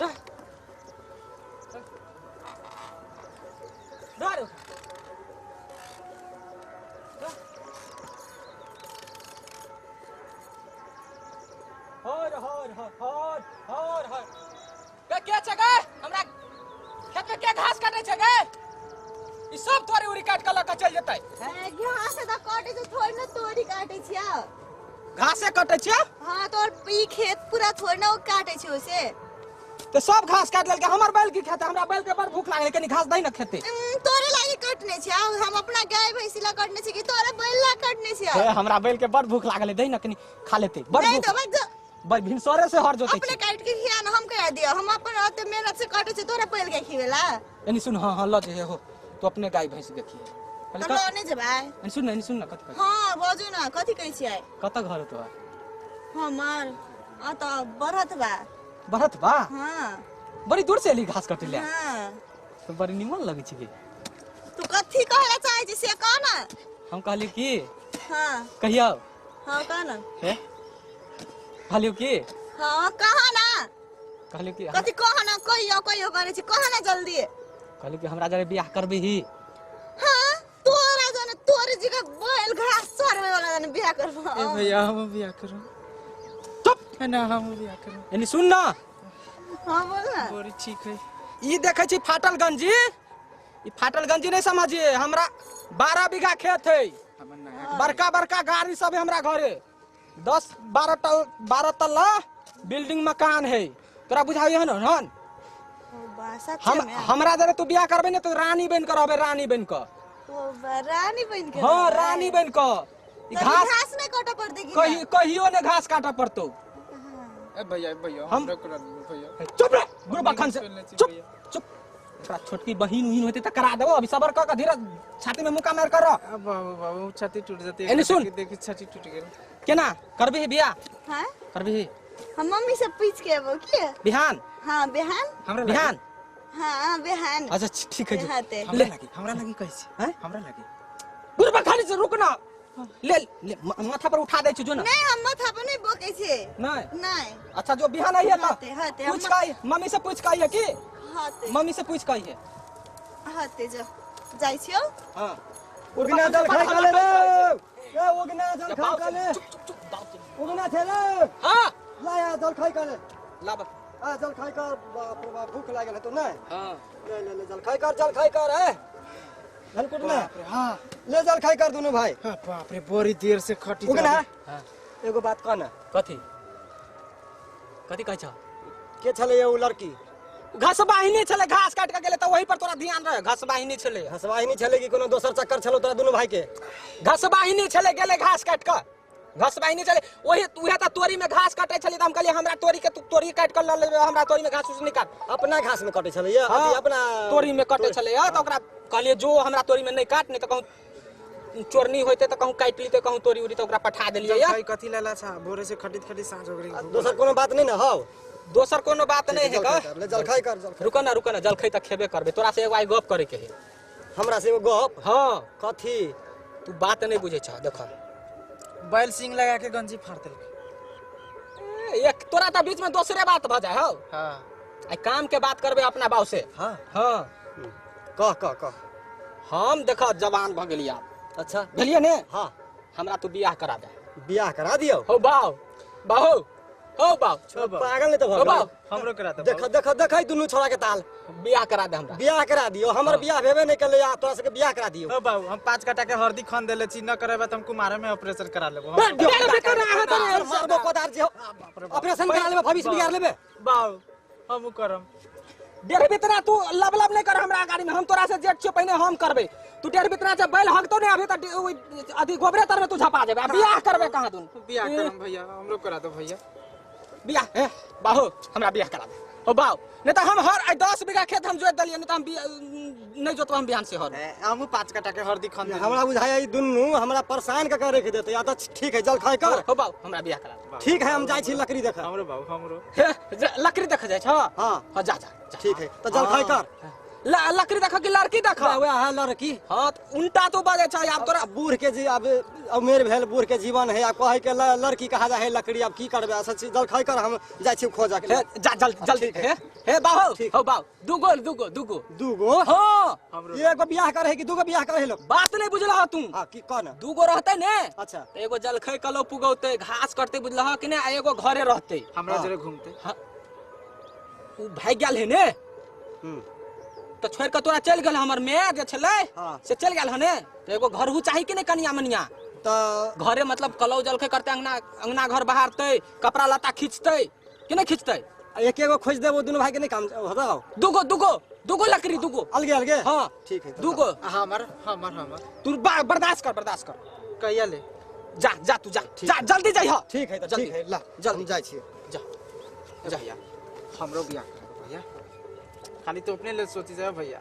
रह रह रे हर हर हर हर हर हर के के छै गे हमरा खेत में के घास काटे छै गे ई सब तोरी उरी काट के लऽ के चलि जेतै। घास तऽ काटे छै थोड़ी ना तोरी काटे छियै। घासे काटे छियै? हां, तोर ई खेत पूरा थोड़ी ना काटे छै ओसे। तो सब घास काट लेलकै, हमर बैल की खेतै? हमरा बैल के बड़ भूख लागल, कनी घास दही ना खेतै। तोरे लागी कटने छै, हम अपना गाय भैंसी ला कटने छै कि तोरे बैल ला कटने छै? हे हमरा बैल के बड़ भूख लागल, दही ना कनी खा लेतै। बड़ नहीं भूख तो बस बड़ भिनसरे से हर जोतै अपने काट के खिया ना, हम कह दियो हम अपन ओते मेहनत से काटे छै, तोरे बैल के खिवेला। एनी सुन, हां हां ल जे हो तू अपने गाय भैंस के खिए। हम ल नै जेबै। एनी सुन, एनी सुन ना कथि कहै? हां बाजू ना, कथि कहै छियै? कत घर तोहर? हमर आ त बढ़त बा। बढ़त बा? हां। बड़ी दूर से एली घास काटे ले। हां। तो बड़ी निमन लगै छै गे। तू कथि कहला चाहै छी से कह ना। हम कहली की? हां। कहियो? हां कह ना। हे कहलियो की? हां कह ना। कहलियो की? कथि कह ना, कहियो कहियो करै छी, कह ना जल्दी। कहलियो कि हमरा जरे बियाह करबी ही? हां, तोरा जने तोरे जगह बैल घास चरबै वाला जने बियाह करबो। ए भैया हम बियाह करब। चुप ना हम बियाह करब। एनी सुन ना। हां बोल ना। बड़ी ठीक है। ई देखै छी फाटल गंजी, ई फाटल गंजी नहीं समझिए, हमरा 12 बीघा खेत है, बड़का बड़का गाड़ी सब है हमरा घरे, 10-12 तल 12 तल्ला बिल्डिंग मकान है। तोरा बुझाइए हन हन? हम हमरा जरे तू बियाह करबे ने तो रानी बन के रहबे, रानी बन के। रानी बन के? हां रानी बन के। घास घास नहीं काटे पड़ते की? कहीं कहियो ने घास काटे पड़तो। ए भैया भैया हमरा करा भैया। चुप रे गुरु बखन से, चुप चुप। तोरा छोटकी बहिन उहिन होते त करा देबो, अभी सबर क के धीरज छाती में मुका मार कर। अब बाबू बाबू छाती टूट जाती है। एनी सुन, देखी छाती टूट गेल। केना करबी ही बियाह? हां करबी ही? हम मम्मी से पूछ के आबो की बिहान? हां बिहान। हमरा बिहान? हां बिहान। अच्छा ठीक है। हमरा लागी, हमरा लागी कहै छी? हैं हमरा लागी। गुरु बखानी से रुक ना, ले ले माथा पर उठा दे छी जो ना। नहीं हम माथा पर नहीं बोकै छी। नहीं नहीं। अच्छा जो बिहान आई है त पूछ का मम्मी से पूछ का है की? हां मम्मी से पूछ का है। हां ते जो जाई छियो। हां उगना जल खाई काले रे, ए उगना जल खाई काले। चुप चुप चुप बाप। उगना छे रे। हां लाया जल खाई काले। लाब। आ जल खाई कर, बाप रे बाप भूख लागल है तो नहीं। हां ले ले ले जल खाई कर, जल खाई कर। ए धनकुट ना। हां ले जल खाई कर दोनों भाई। हां बाप रे बड़ी देर से खटी। उगना हां एगो बात कह ना। कथि कथि कहै छ? के छले उ लड़की? घास बाहिनी छले, घास काट के गेले त वही पर तोरा ध्यान रहे। घास बाहिनी छले। घास बाहिनी छले कि कोनो दोसर चक्कर छलो तोरा दोनों भाई के? घास बाहिनी छले, गेले घास काट के। घास बाहिनी छले वही उहे त तोरी में घास काटे छले त हम कहलिए हमरा तोरी के तू तोरी काट के ल लेबे, हमरा तोरी में घास उस नहीं काट। अपना घास में काटे छले या अपना तोरी में काटे छले या त ओकरा कहलिए जो हमरा तोरी में नहीं काट, नहीं त कहूं चोरनी होइते त कहूं काट लीते, कहूं तोरी उरी त ओकरा पठा देलिए या। भाई कथि लाला छा भोरे से खटित खटित साँझ हो गेल। दोसर कोनो बात नहीं ना हौ? दोसर कोनो बात नहीं है का? ले जलखाई कर, जलखाई। रुक ना रुक ना, जलखाई त खेबे करबे। तोरा से एगो आई गप करे के है। हमरा से एगो गप? हां। कथि? तू बात नहीं बुझे छ। देख बैल सिंग लगा के गंजी फाड़ देलक। एक तोरा त बीच में दोसरे बात भ जाय हौ। हां आई काम के बात करबे अपना बाऊ से। हां हां कह कह कह। हम देख जवान भ गेलिया। अच्छा भेलिए ने? हां हमरा तू बियाह करा दे। बियाह करा दियो? हो बाऊ बाऊ हो बाऊ। पागल नहीं तो हो बाऊ हमरो करा दे। देख देख देख दुनु छोरा के ताल। बियाह करा दे हमरा। बियाह करा दियो? हमर बियाह भेबे नहीं कले या तोरा सबके बियाह करा दियो। हो बाऊ हम 5 कटा के हरदी खन देले छी, न करेबे त हम कुमारे में ऑपरेशन करा लेबो। मारबो कोदार जे ऑपरेशन करा लेबे, भविष्य बिगाड़ लेबे। बाऊ हम करम। डेढ़ बितना तू लब लब नहीं कर हमरा गाड़ी में, हम तोरा से जेठ छियो पहिने हम करबे। तू डेढ़ बितना जे बैल हगतो ने अभी त अथी गोबरे तर में तू झपा जेबे। बियाह करबे कहां दुन? बियाह करम भैया, हमरो करा दो भैया बियाह। हे बाहो हमरा बियाह करा दे। हो बाऊ नहीं त हम हर 10 बीघा खेत हम जोत देलिए, नहीं त हम नहीं जोतबो हम बिहान से हर। हमहु 5 कटा के हरदी खन। हमरा बुझाय ई दुन्नू हमरा परेशान क के रख देते। या त ठीक है जल खाई कर। हो बाऊ हमरा बियाह करा दे। ठीक है हम जाय छी लकड़ी देखे। हमरो बाऊ हमरो। हे लकड़ी देखे जाय छ? हां हां जा जा ठीक है त जल खाई कर। लकड़ी देख कि लड़की देख? वएह है लड़की। हां उल्टा तो बाजे छ आब तोरा बूढ़ के जे आब उमेर भेल बूढ़ के जीवन है, आ कहै के लड़की कहा जाए है लकड़ी, अब की करबै? अच्छा जलखै कर, हम जाइ छी खोजऽ के। हे जा जल्दी जल्दी। हे हे बाहो हो बाहो, दूगो दूगो दूगो दूगो। हां एगो बियाह करे है कि दूगो बियाह करे है लोग? बात नहीं बुझलह तू। हां की कह ना? दूगो रहते ने। अच्छा। त एगो जलखै कलो पुगौते, घास करते, बुझलह कि ने, आ एगो घरे रहते हमरा जरे घूमते। हां उ भाग गेल है ने। त छोड़ के तोरा चल गेल हमर my जे छलै। हाँ। से चल गेल हने, त एगो घरहु चाही कि ने कनिया मनिया? त घरे मतलब कलौ जलखै करते, अंगना अंगना घर बहारते, कपड़ा लत्ता खींचते कि नहीं खींचते? एक एगो खोज देबो दुनू भाई के नहीं काम होतो? दूगो दूगो दूगो लकड़ी दूगो अलगे अलगे। हां ठीक है दूगो। हमर हमर हमर तू बर्दाश्त कर, बर्दाश्त कर। कहिया ले जा जा तू जा जा जल्दी जाइह। ठीक है त ठीक है, ला जल्दी जाइ छी। जा जा भैया हमरो बियाह कर भैया, खाली तो अपने ले सोची जा भैया,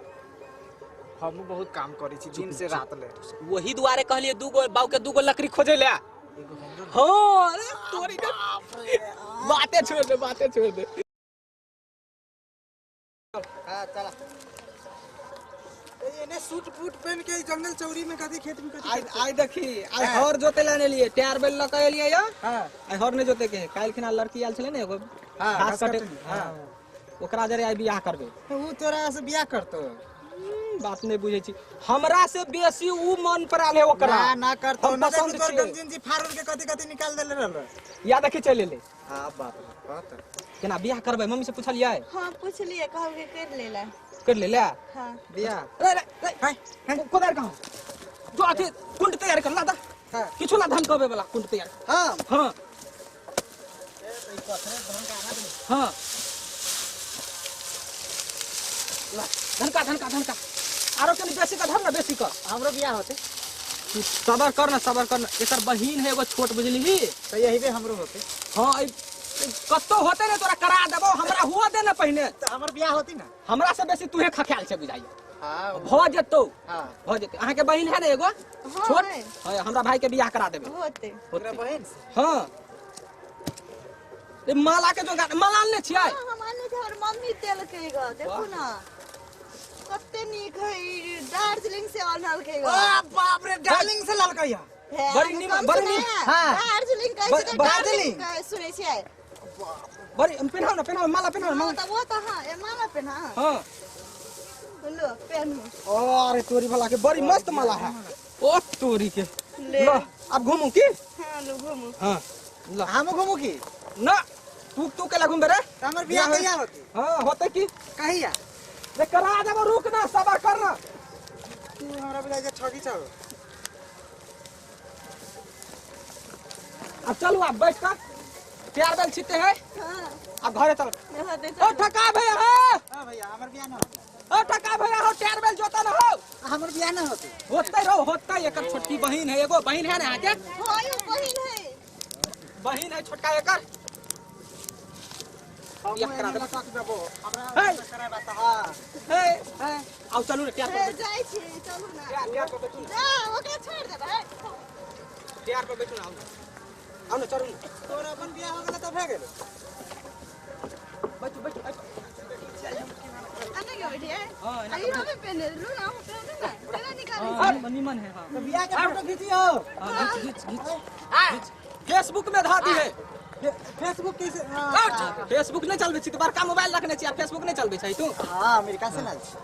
हमहू बहुत काम करै छी दिन से रात ले। वही दुआरे कहलिए दूगो बाऊ के दूगो लकड़ी खोजे ले। हां अरे तोरी के बातें छोड़ दे, बातें छोड़ दे। हां चला। एने सूट बूट पहन के जंगल चौरी में कदी खेत में कदी। आई आई देखी आई हर जोते लाने लिए टायर बेल लक एलिए या। हां आई हर नहीं जोते के काल खिना लड़की आयल छले ने एगो। हां घास कटे। हां ओकरा जरे आई बियाह करबे। उ तोरा से बियाह करतो? बात नहीं बुझे छी, हमरा से बेसी उ मन पर आले ओकरा। ना ना करतो हम ना, पसंद तोर छी। गंजिन जी फाड़ल के कथि कथि निकाल देले रहल। या देखी चल ले। हां बाप रे बात। केना बियाह करबे? मम्मी से पूछलियै? हां पूछलियै, कहलकै कर लेला। कर लेला? हां बियाह। रे रे रे कोदार कहाँ जो अथी कुंड तैयार कर ला दा। हां किछु ला धान कहबे वाला कुंड तैयार। हां हां ए ई पथरे धान का आना दे। हां ला धनका धनका धनका आरो कनी बेसी का धर ना, बेसी का हमरो बियाह होते। तू सबर कर ना, सबर कर ना। एकर बहिन है एगो छोट बुझलिही त यही पे हमरो होते। हां कत्तो होते ने तोरा करा देबो, हमरा हुआ दे ना पहिने। त हमर बियाह होती ना, हमरा से बेसी तूहे खख्याल छे बुझाइए। हां भ जेतौ। हां भ जेतौ। अहाँ के बहिन है ने एगो छोट? हां हमरा भाई के बियाह करा देबे। होते तोरा बहिन से? हां ए माला के जोगाड़ माला आनने छियै? हां हम आनने छियै, हमर मम्मी देलकै ग। देखू ना कते नीक है, दार्जिलिंग से आनलकै ग। ओ बाप रे, दार्जिलिंग से लालकै है। बड़ी नीमन, बड़ी नीमन। हां दार्जिलिंग कहै छै, दार्जिलिंग सुनै छियै? बड़ी पेन्हाउ ना, पेन्हाउ माला, पेन्हाउ माला। त वो त हां ए माला पेन्हा। हां लो पेन्हू। अरे तोरी भला के बड़ी मस्त माला है। ओ तोरी के ले लो अब घूमू की? हां लो घूमू। हां लो हम घूमू की ना, तू तू केला घूमबे रे? हमर बियाह कहिया होती? हां होते की कहिया? रे करा देबो, रुक ना, सबर कर ना। तू हमरा बुझाइ छै ठगी छौ। अब चलू, आप बैठ कर प्यार बेल छिते है। हां अब घरे चल। ओ ठका भैया हो। हां भैया हमर बियाह ना होते। ओ ठका भैया हो, टायर बेल जोता ना हो। हमर बियाह ना होते। होते रहो, होते। एकर छोटकी बहिन है, एगो बहिन है ना अहाँ के? हां यो बहिन है, बहिन है छोटका एकर। बियाह करा देबो हमरा कराबा त। हां हे हे आउ चलू ने टायर पर जाइ छी, चलू ना। टायर पर बैठू ना। जा ओकरा छोड़ देबै। टायर पर बैठू ना, आउ ना, आउ ना, चलू ना। तोरा अपन बियाह हो गेल त भए गेल। बैठू बैठू। आने के बैठिए। हां आई हमें पहने लो ना, हम पहनू ना, केना निकालै हां निमन है। हां त बियाह के फोटो खींचियो। हां खींच खींच खींच, फेसबुक में धा दी है। फेसबुक कैसे? फेसबुक नहीं चलबै छी, बड़का मोबाइल रखने छी आ फेसबुक नहीं चलबै छै तू? हां अमेरिका से लाल छी।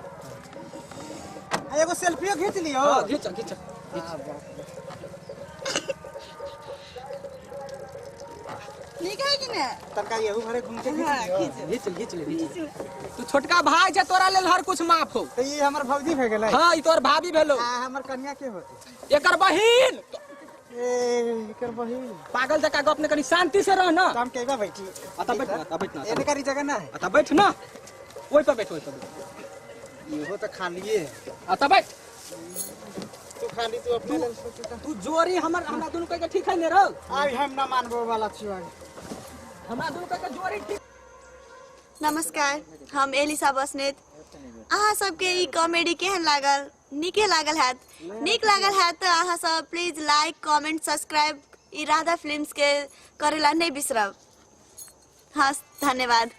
आ एगो सेल्फीओ खींच लियो। हां खींच खींच। नीक है कि ने? तनका यहू घरे घूम के खींच लियो। खींच खींच ले खींच। तू छोटका भाई छै, तोरा लेल हर कुछ माफ हो। त ई हमर भौजी भे गेलै। हां ई तोर भाभी भेलो। हां हमर कन्या के होते? एकर बहिन। ए एकर बहिन। पागल जका गप ने कनी, शांति से रह ना। हम केबा बैठी? अता बैठ ना, अता बैठ ना। एने करी जगह ना है। अता बैठ ना, ओइ पर बैठ, ओइ पर बैठ। इहो त खालिए। अता बैठ। तू खाली तू अपने लेल सोच। तू जोरी हमर हमरा दुनू के ठीक है ने रौ? आई हम ना मानबो वाला छी आई। हमरा दुनू के जोरी ठीक। नमस्कार, हम एलिसा बस्नेत। अहाँ सबके ई कॉमेडी केहन लागल? नीके लागल हैत? नीक लागल हैत तऽ अहाँ सब please like comment subscribe E Radha films के करेला नहीं बिसरब। हाँ धन्यवाद।